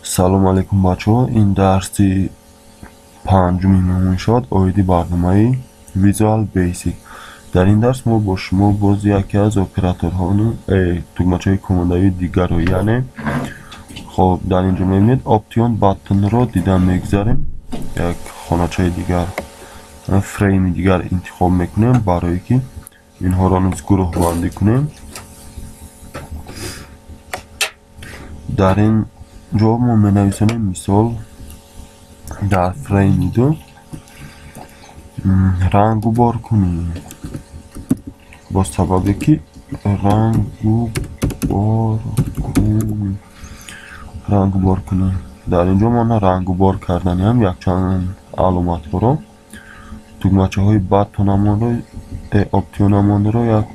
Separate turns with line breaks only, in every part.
Салом алейкум, бачаҳо. Ин дарси панҷуми мо мешавад оиди барномаи Visual Basic. Дар ин дарс мо бо шумо боз яке аз операторҳо, тугмачаҳои командавии дигарро, яъне хоб дар ин ҷо мебинед, Option Button-ро дида мегузарем. Як хоначаи дигар, фрейми дигар интихоб мекунем, барое ки инҳоро низ гурӯҳбандӣ кунем. Дар ин ҷо мо менависонем, мисол, дар фрейми ду рангу бор кунем, бо сабабе ки рангу бор кунем. Дар ин ҷо мо на рангу бор кардани ҳам якчанд аломатҳоро, тугмачаҳои button амонро, option амонро як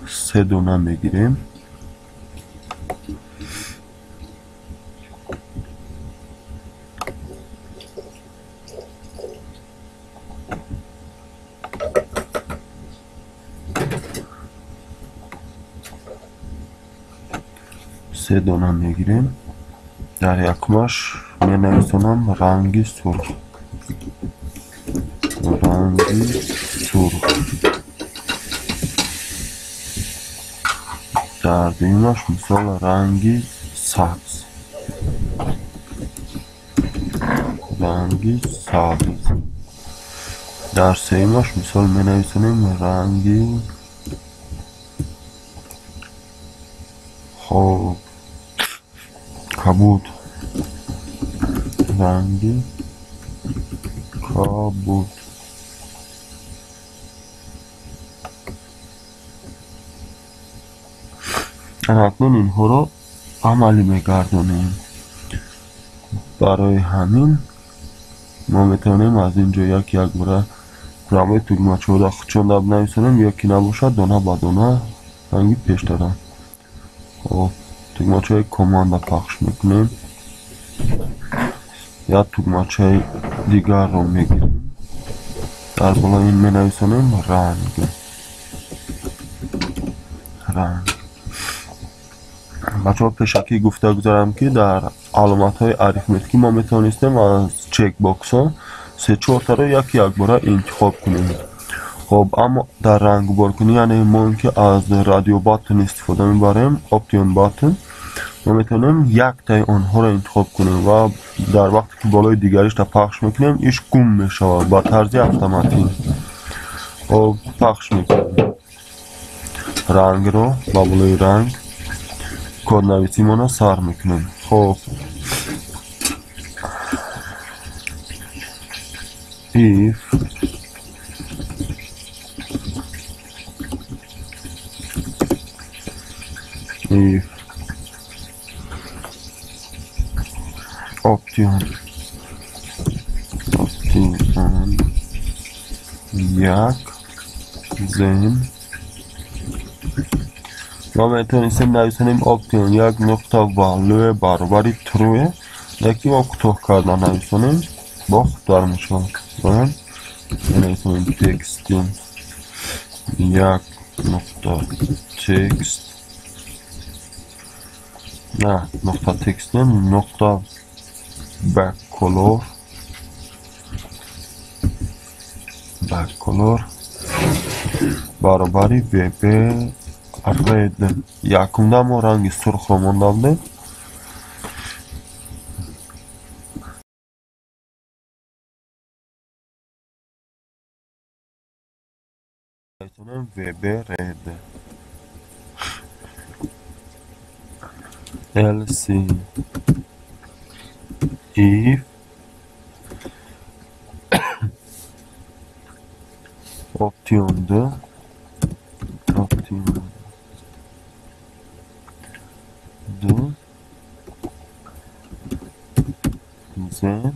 се дона мегирем. Се дона мегирем. Дар якумаш менависонам ранги сурх, ранги сурх. Дар дуюмаш, мисол, ранги сабз, ранги сабз. Дар сеюмаш, мисол, менависонем ранги, хоб, кабуд, ранги кабуд. Акнун инҳоро амалӣ мегардонем. Барои ҳамин мо метавонем аз ин ҷо як якбора рамои тугмачаҳоро хучонда бинависонем ё ки набошад, дона ба дона, ранги пештара. Хоб, тугмачаи команда пахш мекунем, як тугмачаи дигарро мегирем, дар болои ин менависонем ранг, ранг. Бачаҳо, пешакӣ гуфта гузарам, ки дар аломатҳои арифметикӣ мо метавонистем аз checkbox ҳо се-чортаро як якбора интихоб кунем. Хоб, аммо дар рангборкунӣ, яъне мо ин ки аз radio button истифода мебарем, option button, мо метавонем яктаи онҳоро интихоб кунем ва дар вақте ки болои дигаришта пахш мекунем, иш гум мешавад ба тарзи автоматӣ. Хоб, пахш мекунем рангро ба болои ранг, коднависимонро сар мекунем. Хоб, if option як, then мо метавонистем нависонем option як нуқта value баробари true, яки мо кӯтоҳ карда нависонем, бо хубтар мешавад. Менависонем тексти як нуқта текст, на нуқта текст, нуқта backcolor, backcolor баробари wb red. Якумда мо ранги сурхро монда будем. Wb red. Else if option ду, option ду, then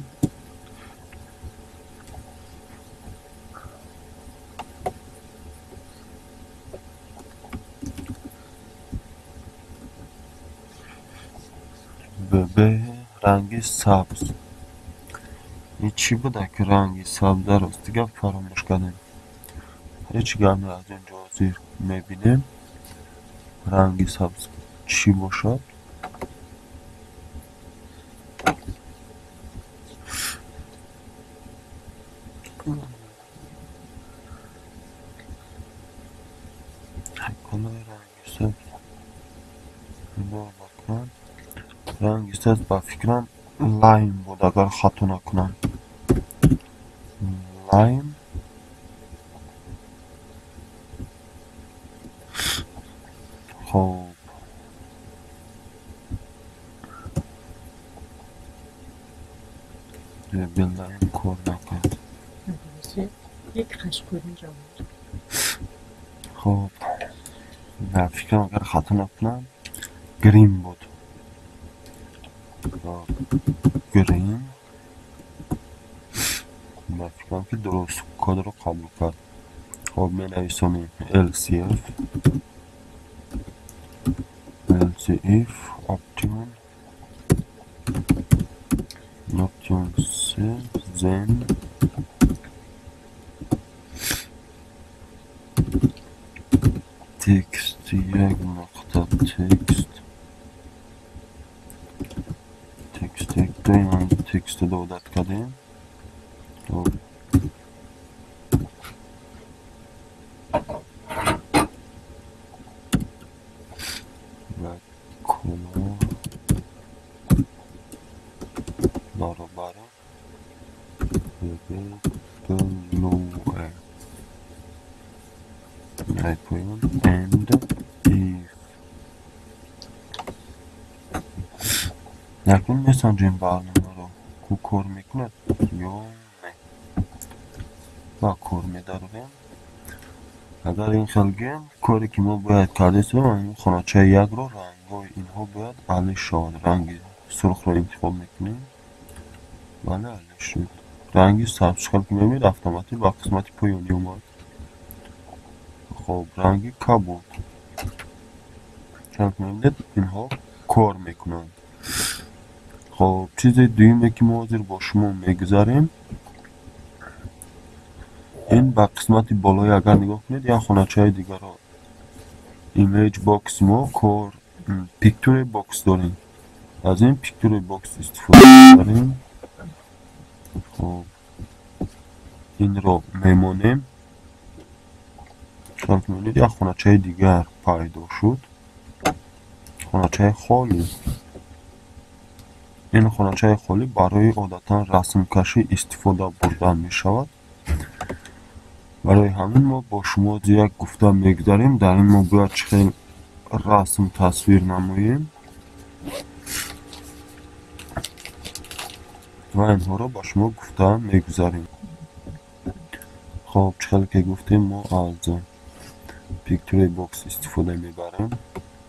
wb ранги сабз. Ин чӣ буда ки ранги сабза? Рости гап, фаромӯш кардем. Ҳеҷ гап не, аз ин ҷо ҳозир мебинем, ранги сабз чӣ бошад. мекунам. Ранги сабз ба фикрам lime буд, агар хато накунам. Lime. Хоб, lime кор накард. Хоб, дар фикрам агар хато накунам green буд. Green. Ба фикрам ки дуруст кодро қабул кард. Хоб, менависонем LCF LCF option C then text یک نقطه text text یک تا text دادت کردیم. و color برابر blue پایان end if. Акнун месанҷем барномаро, ку кор мекунад ё не. Ба кор медарорем. Агар ин хел гӯем, коре ки мо бояд кардастем, ин хоначаи якро рангҳои инҳо бояд алиш шавад. Ранги сурхро интихоб мекунем. Бале, алиш шуд. Ранги сабз хел ки мебинед, автоматик ба қисмати поёнӣ омад. Хоб, ранги кабуд. Хел ки мебинед, инҳо кор мекунанд. Хоб, чизи дуюме ки мо ҳозир бо шумо мегузарем, ин ба қисмати болои агар нигоҳ кунед, як хоначаи дигарро image box мо кор picture box дорем. Аз ин picture box истифода мебарем. Хоб, инро мемонем. Хел ки мебинед, як хоначаи дигар пайдо шуд. Хоначаи холӣ. Ин хоначаи холӣ барои одатан расмкашӣ истифода бурда мешавад. Барои ҳамин мо бо шумо як гуфта мегузарем. Дар ин мо бояд чӣ хел расм тасвир намоем ва инҳоро ба шумо гуфта мегузарем. Хоб, чӣ хел ки гуфтем, мо аз picture box истифода мебарем.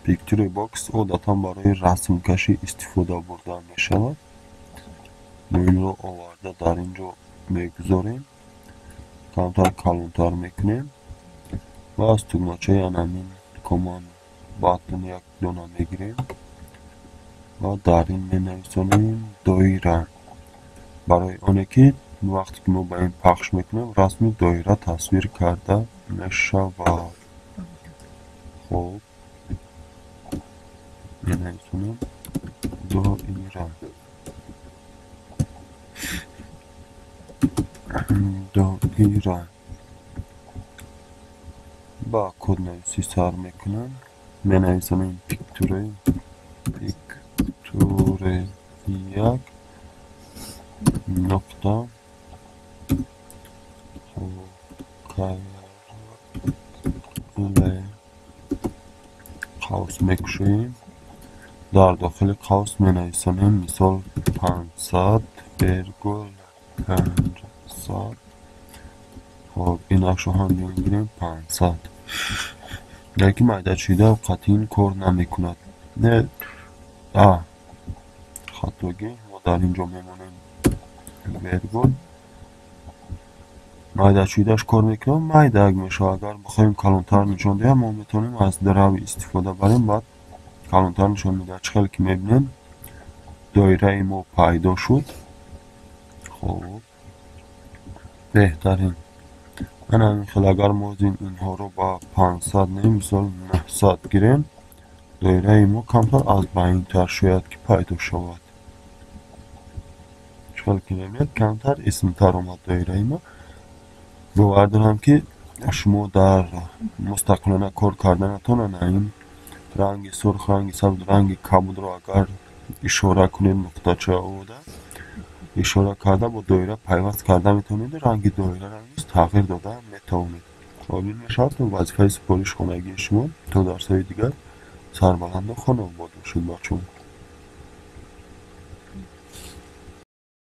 Picture box одатан барои расмкашӣ истифода бурда мешавад. Мо инро оварда дар ин ҷо мегузорем, камтар калонтар мекунем ва аз тугмачаи анамин command button як дона мегирем ва дар ин менависонем доира. Барои оне ки вақте ки мо ба ин пахш мекунем, расми доира тасвир карда мешавад. Хоб, менависонем доира. Доира. Ба коднависӣ сар мекунам. Менависонем picture як нуқта қавс мекушоем. Дар дохили қавс менависонем мисол 500 вергул 500. Хоб, инакшо ҳам мегирем 500. Лекин майдачида қатъин кор намекунад. Не, хатогӣ, мо дар ин ҷо мемонем вергул. Майдачидаш кор мекунад, майдак мешавад. Агар бихоҳем калонтар нишон диҳем, мо метавонем аз draw истифода барем, баъд калонтар нишон медиҳад. Чӣ хел ки мебинем, доираи мо пайдо шуд. Хоб, беҳтарин. Ана ҳамин хел агар мо инҳоро ба 500 не, мисол 900 гирем, доираи мо камтар аз байнтар шояд ки пайдо шавад. Чӣ хел ки мебинед, камтар исмтар омад доираи мо. Бовар дорам ки шумо дар мустақилона кор карданатон ана ин Ранги сурх, ранги сабз, ранги кабудро агар ишора кунед, нуқтача овода ишора карда, бо доира пайваст карда метавонед, ранги доираро низ тағйир дода метавонед. Хоб, ин мешавад вазифаи супориши хонагии шумо. То дарсҳои дигар сарбаланду хонаобод бошед, бачаҳо.